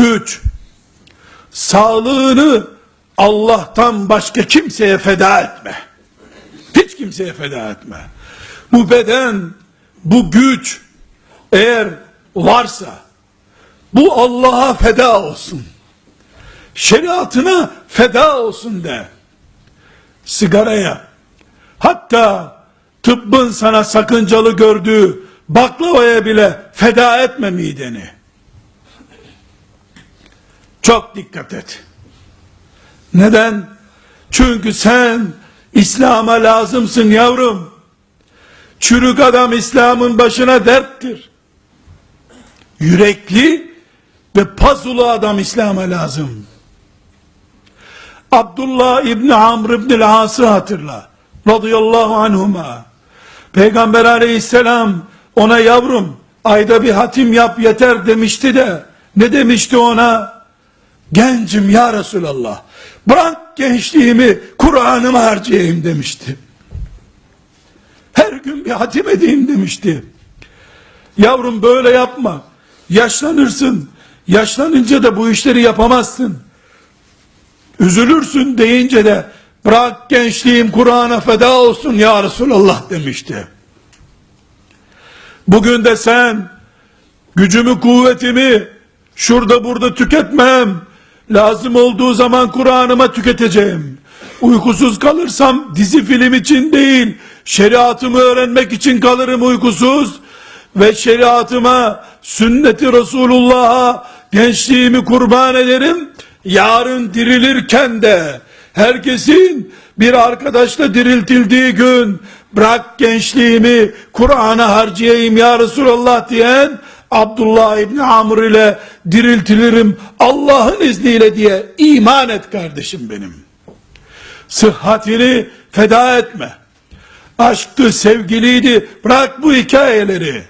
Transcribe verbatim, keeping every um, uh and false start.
Üç, sağlığını Allah'tan başka kimseye feda etme. Hiç kimseye feda etme. Bu beden, bu güç eğer varsa, bu Allah'a feda olsun. Şeriatına feda olsun de. Sigaraya, hatta tıbbın sana sakıncalı gördüğü baklavaya bile feda etme mideni. Çok dikkat et. Neden? Çünkü sen İslam'a lazımsın yavrum. Çürük adam İslam'ın başına derttir. Yürekli ve pazulu adam İslam'a lazım. Abdullah İbni Amr İbnil As'ı hatırla. Radıyallahu anhuma. Peygamber aleyhisselam ona, "Yavrum, ayda bir hatim yap yeter," demişti de, ne demişti ona? "Gencim ya Resulallah, bırak gençliğimi, Kur'an'ımı harcayayım," demişti. "Her gün bir hatim edeyim," demişti. "Yavrum, böyle yapma. Yaşlanırsın. Yaşlanınca da bu işleri yapamazsın. Üzülürsün," deyince de, "Bırak gençliğim, Kur'an'a feda olsun ya Resulallah," demişti. Bugün de sen, "Gücümü, kuvvetimi şurada burada tüketmem. Lazım olduğu zaman Kur'an'ıma tüketeceğim. Uykusuz kalırsam dizi film için değil, şeriatımı öğrenmek için kalırım uykusuz. Ve şeriatıma, sünneti Resulullah'a gençliğimi kurban ederim. Yarın dirilirken de herkesin bir arkadaşla diriltildiği gün, 'Bırak gençliğimi, Kur'an'a harcayayım ya Resulallah,' diyen Abdullah İbni Amr ile diriltilirim Allah'ın izniyle," diye iman et kardeşim benim. Sıhhatini feda etme. Aşktı, sevgiliydi, bırak bu hikayeleri.